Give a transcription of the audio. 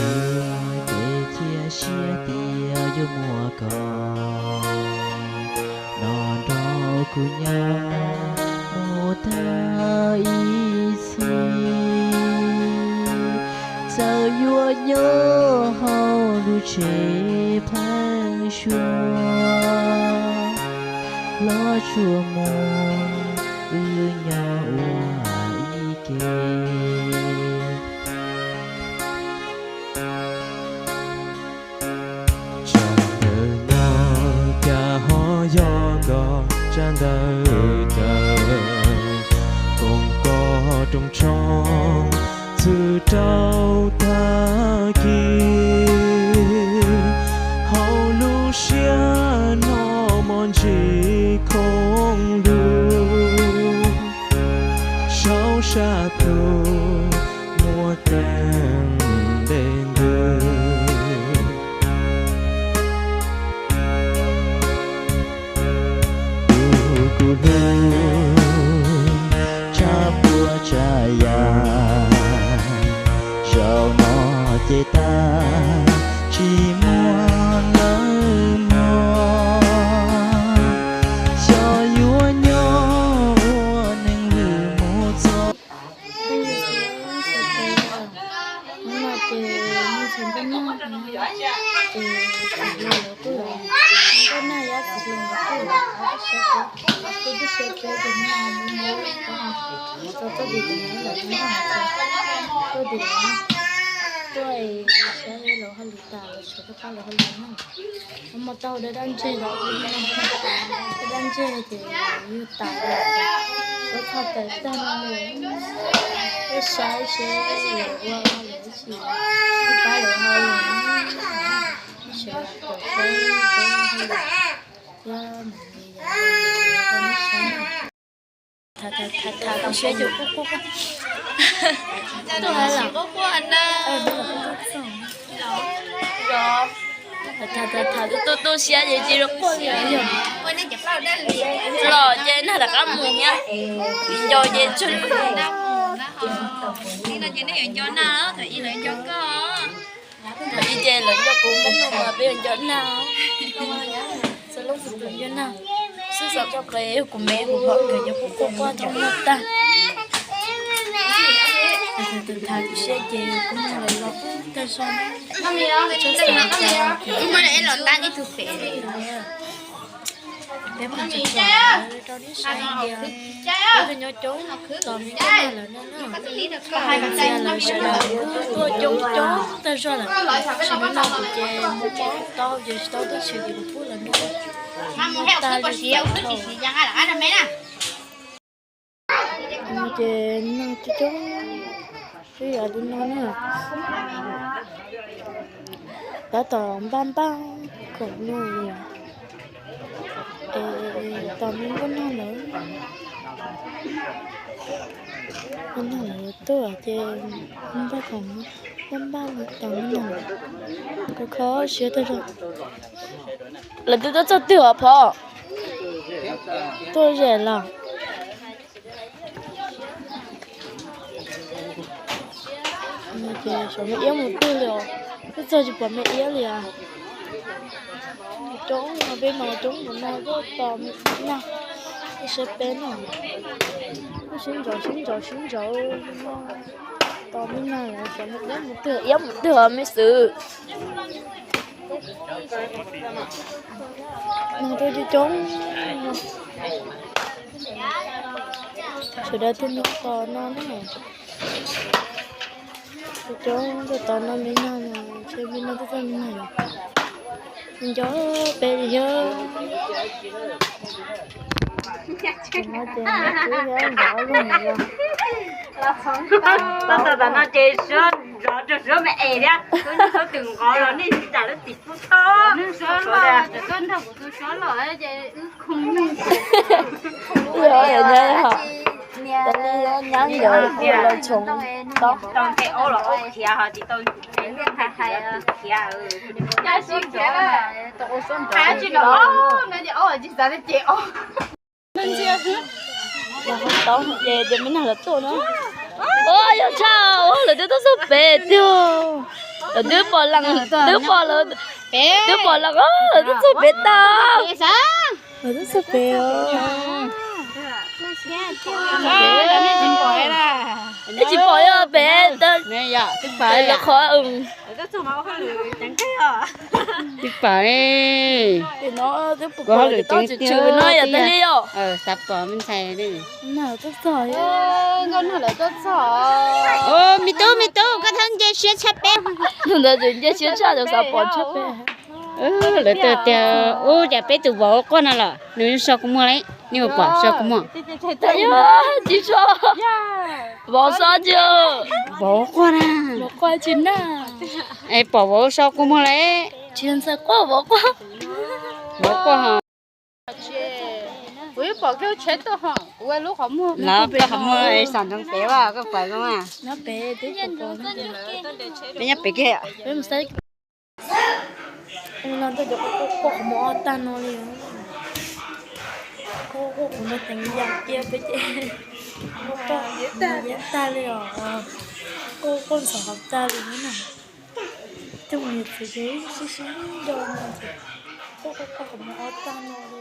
Ces cia siab tias yuav muaj koj nrog kuv nyob mus tag ib txhis. Txawm yuav nyob hauv lub tsev pheeb suab los tsuas muaj wb nyob ua ib ke. Tsam ntawm no cas ho yog koj tsam ntawd cawm koom koj rooj tshoob txhwm rau tag kis. Hauv lub siab no mos ntsis khoom lug, saum sab plhu muaj teeb nte ntws. Tus kuv hlub tshaj puas tsav yam, zaum no ces tag tsis muaj lawm mog. Xyov yuav nyob ua neeg lwm mus txog. Hnub no ces muaj txog nkauj nag, ces txiv hluas lawv kuj los, nkauj nag yab txiv hluas nkawd kuj los, kuj siab peb, kuj siab peb ces hnub no mus txog txoj kev ces lawv kuj noj, txoj kev lawv tuaj es saib lawv hauj lwm tas lawv sawv rov qab lawv hauj lwm no. Muaj tau dab dab ntseg los, dab dab ntseg ces yug tas lawm, ua txog tawm tag no lawm, saib seb lawv ua lawv tsis pab lawv hauj lwm, sawv daws saib seb thiab mam li rau nej saib. Tham tham tham tu siab ces quaj quaj, tuaj hais lawm quaj quaj na. Tham tham tham tu tu siab ces tsis quaj li os. Los ces nag rov qab mus thiab, nco ces tsuag. Thaum ub ces lawv nco kuv npab nug mas peb yuav nco nag, txhua leej txhua tus nco nag. Xub xov tso qe kuv me kuv hom nkawd nco kuv quaj quaj thaum nag tag. Tham tham tu siab ces kuv nag lawv los tag zog, tsob xav cas kuv peb pheej tso rau nej saib tias peb tuaj nyob coob tos me nkauj nag lawv no na. Ntxias lawv sawv daws kuj tuaj coob coob tag zog lawm, tsis muaj noj kuv ces mus pom tau ces tsis tau tuaj tshwm ces kuv pub lawv noj. Mus tag li tau dhau. Ces noj coob coob, twb yog li no na. Tab tom npaj npaj khoom no, es tos me nkauj nag lawv, nkauj nag lawv tuaj ces npaj khoom, npaj npaj tos me nkauj nag lawv, kho kho siab tag zog. Lawv twb tuaj txog twg os phauj? Tuaj ze los? Ces xyov me iab mus twg li os, twb txog tsis pom me iab li os. Coob no peb no coob mus no tuaj tos me nag, tuaj saib peb no, tuaj sib ntsauv sib ntsauv sib ntsauv no, tos me nag xyov me iab mus twg, iab mus twg os me xwb. Nag tuaj coob coob, sawv daws tuaj nyob tos no na. Coob coob tuaj tos no me nag, ntshe me nag twb txog me nag, nco peb li thiab. Tus no ces nrov lug no los. Tuaj txog tom no ces suab nrov rau suab me es thiab, lub ntsej muag twb nqov los nej tsis tas lub tim pub tho. Ib yam nyob, tas li nyab ntawd kuj los tshoov tau nqe ob los ob khiav ho tsis tau nqe hais khiav. Tsis nrov no ces ob tsis xav ces ob. Los hauv tau ces tias me nag lawv tuaj no. Ua yog tshaj lawv twb tuaj txog pem tiag. Lawv twb pom lees, twb pom lawv, twb pom lees, lawv twb txog pem tag. Lawv twb txog pem os. Twb tsis pom yog pem, lawv qhov. Twb pom. Kuv hauj lwm tseem tsw no yog tag li yom. Xav pom me ntxhais li. Me tub, me tub, koj txhob nce siab tshaj peb. Ntawd tseem nce siab tshaj, xav pom tshaj peb. Lawv tias, ub, cas peb tus vauv quaj no los nws so kua muag li, nej puas pom so kua muag? Tsis so. Vauv so tsis, vauv quaj na. Vauv quaj tsis na. Es pom vauv so kua muag li. Tsis ntxhais quaj, vauv quaj. Vauv quaj ho. Kuv yeej pom kiag tsheb tuaj ho, kuv ua lub qhov muag. Los koj qhov muag xam ntsoov pem, koj pom zoo mas. Peb nyob pem kiag. No tej cov quaj quaj qhov muag ob tag no li. Quaj quaj qhov muag teev yam kiag peb ces quaj tag li os. Quaj quaj ntxhov qhov tag li na. Coj mus yus txiv ces sib sib nco no ces quaj quaj qhov muag ob tag no li.